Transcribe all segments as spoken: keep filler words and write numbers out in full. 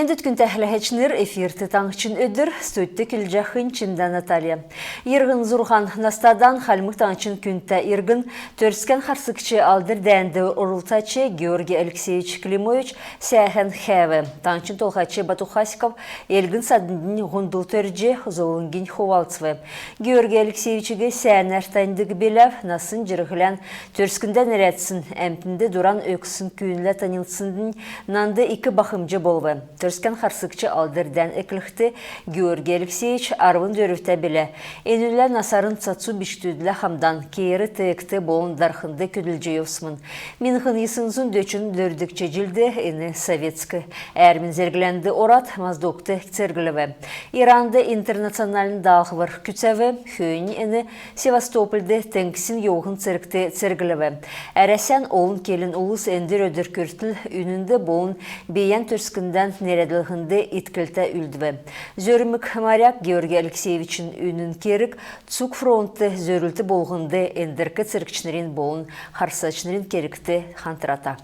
Күндтә хәләһәчнр, эфирт «Таңһчин өдр», студьд көдлҗәхнь Чимдә Наталья. Йирн зурһан настадан Хальмг Таңһчин күндтә иргн, Төрскән харсгч Алдр дәәнд орлцач Георгий Алексеевич Климович сәәһән хәәв. Таңһчин Толһач Бату Хасиков элгн-саднднь һундл төрҗ, зовлңгинь хувалцв. Георгий Алексеевичиг сәәнәр таньдг биләв. Насн-җирһлән төрскндән нерәдсн, әмтнд дуран өгсн күүнлә таньлдснднь нанд ик бахмҗ болв. Төрскән харсгч Алдр дән эклхд Георгий Алексеевич арвн дөрвтә билә. Энүнлә насарн цацу бичкдүдлә хамдан кеер, теегт болн дархнд көдлҗ йовсмн. Миңһн йисн зун дөчн дөрвдгч җилд эн советск әәрмин зергләнд орад, Моздокт церглв. Иранд интернациональн даалһвр күцәв. Хөөннь эн Севастопольд теңгсин йовһн цергт церглв. Әрәсән олн келн улс эндр өдр күртл үннд болн бийән төрскндән нерәдлһнд итклтә үлдв. Зөрмг моряк Георгий Алексеевичин үнн керг цуг фронтд зөрлт болһнд эндрк цергчнрин болн харсачнрин кергт хантрата.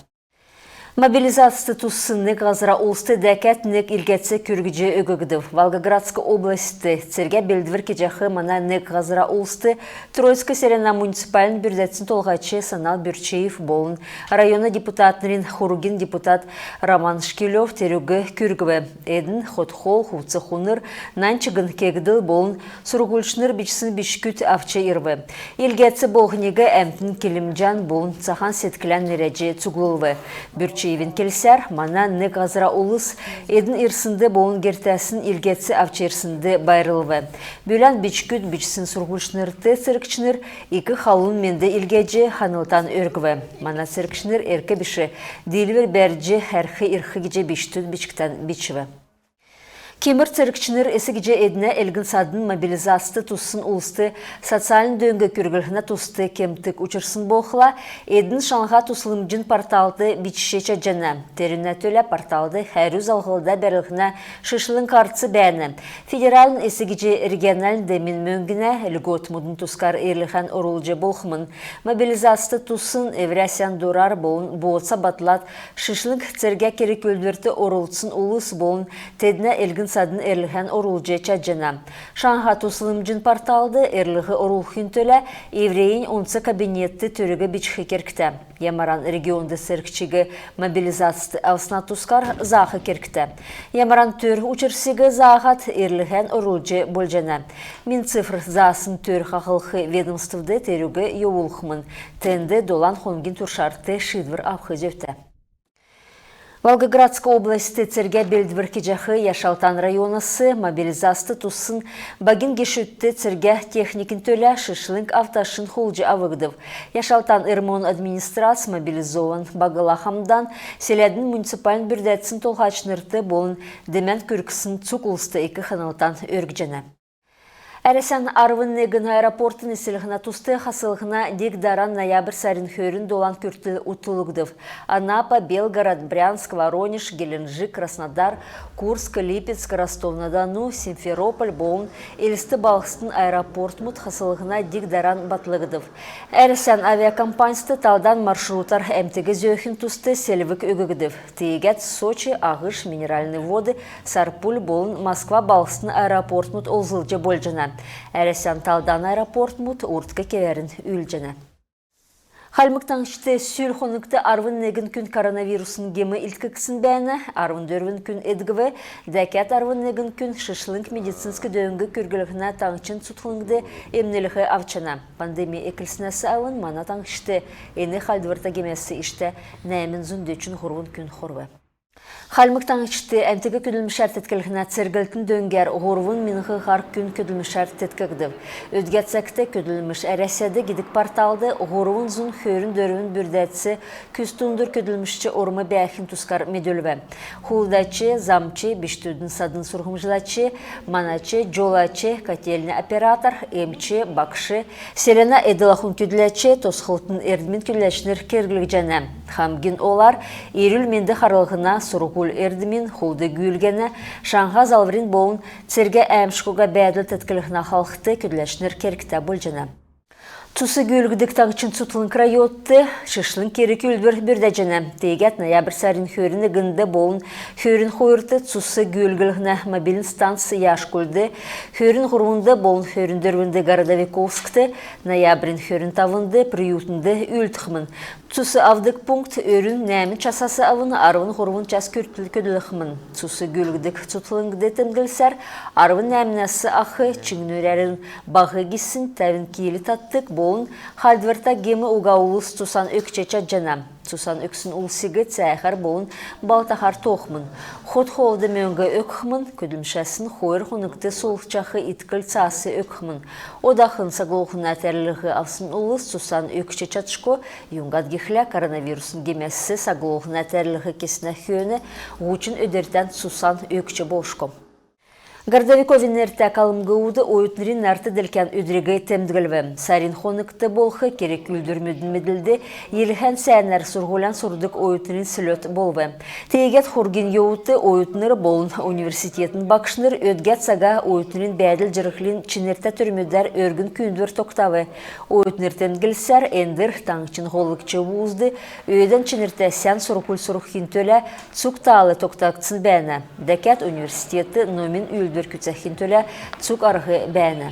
Мобилизацд туссн нег һазра улст дәкәд нег илгәц күргҗ өггдв. Волгоградск областьд цергә белдвр кеҗәх мана нег һазра улст Троицк селәнә муниципальн бүрдәцин толһач Санал Бүрчиев болн района депутатнрин хургин депутат Роман Шкилев терүг күргв. Эдн хот-хол, хувц-хунр, нань чигн кегдл болн сурһульчнр бичсн бичгүд авч ирв. Илгәц болһниг әмтн килмҗән болн цаһан седклән нерәдҗ цуглулв. Бүрчиевин келсәр, мана нег һазра улс эдн ирснд болн гертәсн илгәц авч ирснд байрлв. Бүлән бичгүд бичсн сурһульчнрт цергчнр ик халун менд илгәҗ, ханлтан өргв. Мана цергчнр эрк биш диилвр бәрҗ хәрх ирх гиҗ бичкдүд бичгтән бичв. Кемр цергчнр эс гиҗ эднә элгн-садн мобилизацд туссн улст социальн дөң күрглһнә туст кемтг учрсн болхла, эдн шаңһа туслмҗин порталд бичҗ чадҗана. Терүнә төлә порталд хәрү залһлда бәрлһнә шишлң карц бәәнә. Федеральн эс гиҗ региональн демин мөңгнә льготмудын тускар эрлһән орулҗ болхмн. Мобилизацд туссн, эврә сән дурар болн бооца батлад шишлң цергә керг-үүлдврт орлцсн улс болн теднә элгн-садн эрлһән орулҗ чадҗана. Шаңһа туслмҗин порталд эрлһ орулхин төлә эврәннь онц кабинетд төриг бичх кергтә. Ямаран регионд цергчиг мобилизацд авсна тускар заах кергтә. Ямаран төр учрсиг зааһад эрлһән орулҗ болҗана. Минцифр заасн төр хаһлх ведомствд терүг йовулхмн. Тенд долан хонгин туршарт шиидвр авх зөвтә. Волгоградск областьд цергә белдвр кеҗәх Яшалтан районас мобилизацд туссн багин гешүдт цергә техникин төлә шишлң автошин хулдҗ авгдв. Яшалтан РМО-н администрац мобилизован багла хамдан селәдин муниципальн бүрдәцин толһачнрт болн демән күргсн цуг улст ик ханлтан өргҗәнә. Әрәсән арвн негн аэропортын эслһнә туст хаслһна диг-даран ноябрь сарин хөрн долан күртл утдулгдв. Анапа, Белгород, Брянск, Воронеж, Геленджик, Краснодар, Курск, Липецк, Ростов-на-Дону, Симферополь болн Элст балһсдын аэропортмуд хаслһна диг-даран батлгдв. Әрәсән авиакомпаньст талдан маршрутар әмтиг зөөхин туст селвг өггдв. Тиигәд Сочи, Аһш, Минеральные Воды, Сарпуль болн Москва балһсдын аэропортмуд олзлҗ болҗана. Әрәсән талдан аэропортмуд урдк кевәрн үүлдҗәнә. Хальмг Таңһчд сүл хонгт арвн негн күн коронавирусн гем илдкгдсн бәәнә, арвн дөрвн күн эдгв, дәкәд арвн негн күн шишлң медицинск дөң күрглһнә таңһчин цутхлңд эмнлһ авчана. Пандеми эклснәс авн мана таңһчд эн халдврта гемәс иштә нәәмн зун дөчн һурвн күн хорв. Хальмг Таңһчд әмтиг көдлмшәр тетклһнә церглтин дөңгәр һурвн миңһн һар күн көдлмшәр теткгдв. Өдгә цагт «Көдлмш Әрәсәд» гидг порталд һурвн зун хөрн дөрвн бүрдәц күз дундур көдлмшч орм бәәхин тускар медүлв. Хулдач, замч, бичкдүдин садин сурһмҗлач, манач, җолач, котельня оператор, эмч, багш, селәнә эдл-ахун көдләч, тосхлтын эрдмин көдләчнр керглгдҗәнә. Хамгин олар эрүл-менд харлһна, сурһуль-эрдмин, хулд-гүүлгәнә, шаңһа залврин болн цергә әәмшг уга бәәдл тетклһнә халхд көдләчнр кергтә болҗана. Цус гүүлгдг таңһчин цутхлң районд шишлң керг-үүлдвр бүрдәҗәнә. Тегәд ноябрь сарин хөрн негнд болн хөрн хойрт цус гүүлглһнә мобильн станц Яшкульд, хөрн һурвнд болн хөрн дөрвнд Городовиковскд, ноябрин хөрн тавнд Приютнд үүлдхмн. Цус авдг пункт өрүн нәәмн часас авн арвн һурвн час күртл көдлхмн. Цус гүүлгдг цутхлңд темдглсәр, арвн нәәмнәс ах, чиңнүрәрн баһ гисн, тәвн кил татдг болн хальдврта гем уга улс цусан өгч чадҗана. Цусан өгсн улсиг цәәһәр болн балтаһар тоохмн. Хот-хоолд мөңг өгхмн, көдлмшәсн хойр хонгт сулдхҗах иткл цаас өгхмн. Одахн саглулһна тәрлһ авсн улс цусан өгч чадшго, юңгад гихлә коронавирусн гемәс саглулһна тәрлһ кеснә хөөн һучн өдртән цусан өгч болшго. Городовиковин нертә КалмГУ-д оютнрин нарт-делкән өдриг темдглв. Сарин хонгт болх керг-үүлдврмүдин медлд йилһән сәәнәр сурһулян сурдг оютнрин слет болв. Тегәд хургин йовудт оютнр болн университетин багшнр өдгә цага оютнрин бәәдл-җирһлин чинртә төрмүдәр өргн күүндвр тогтав. Оютнр темдглсәр, эндр таңһчин һоллгч вузд өөдән чинртә сән сурһуль сурхин төлә цуг таал тогтагдсн бәәнә. Дәкәд университетд номин үүлдвр күцәхин төлә цуг арһ бәәнә.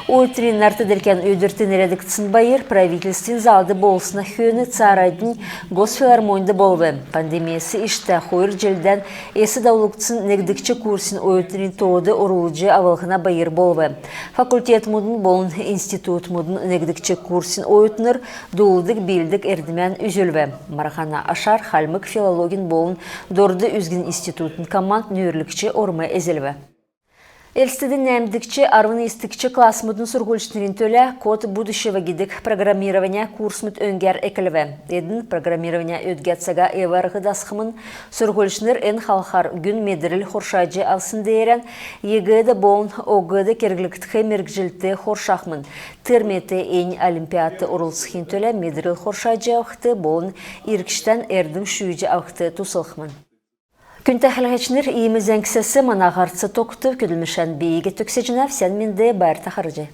Оютнрин нарт-делкән өдрт нерәдгдсн байр правительствин залд болсна хөөн цааранднь госфилармоньд болв. Пандемияс иштә хойр җилдән эс давулгдсн негдгч курсин оютнрин тоод орулҗ авлһна байр болв. Факультетмүдин болн институтмудин негдгч курсин оютнр дуулдг, биилдг эрдмән үзүлв. Марһана ашар Хальмг филологин болн дорд үзгин институтин команд нүүрлгч орм эзлв. Элстд нәәмдгч, арвн йисдгч классмудин сурһульчнрин төлә «Код будущего» гидг программирования курсмуд өңгәр эклв. Эдн программирования өдгә цага эв-арһ дасхмн. Сурһульчнр эн халхар гүн медрл хоршаҗ авсн деерән ЕГЭ-д болн ОГЭ-д керглгдх мергҗлт хоршахмн. Тер мет эн олимпиадт орлцхин төлә медрл хоршаҗ авхд болн иргчдән эрдм шүүҗ авхд туслхмн. Күндтә хәләһәчнр, иим зәңгсәс мана һарц тогтв. Көдлмшән би иигәд төгсәҗәнәв. Сән менд, байрта харһий.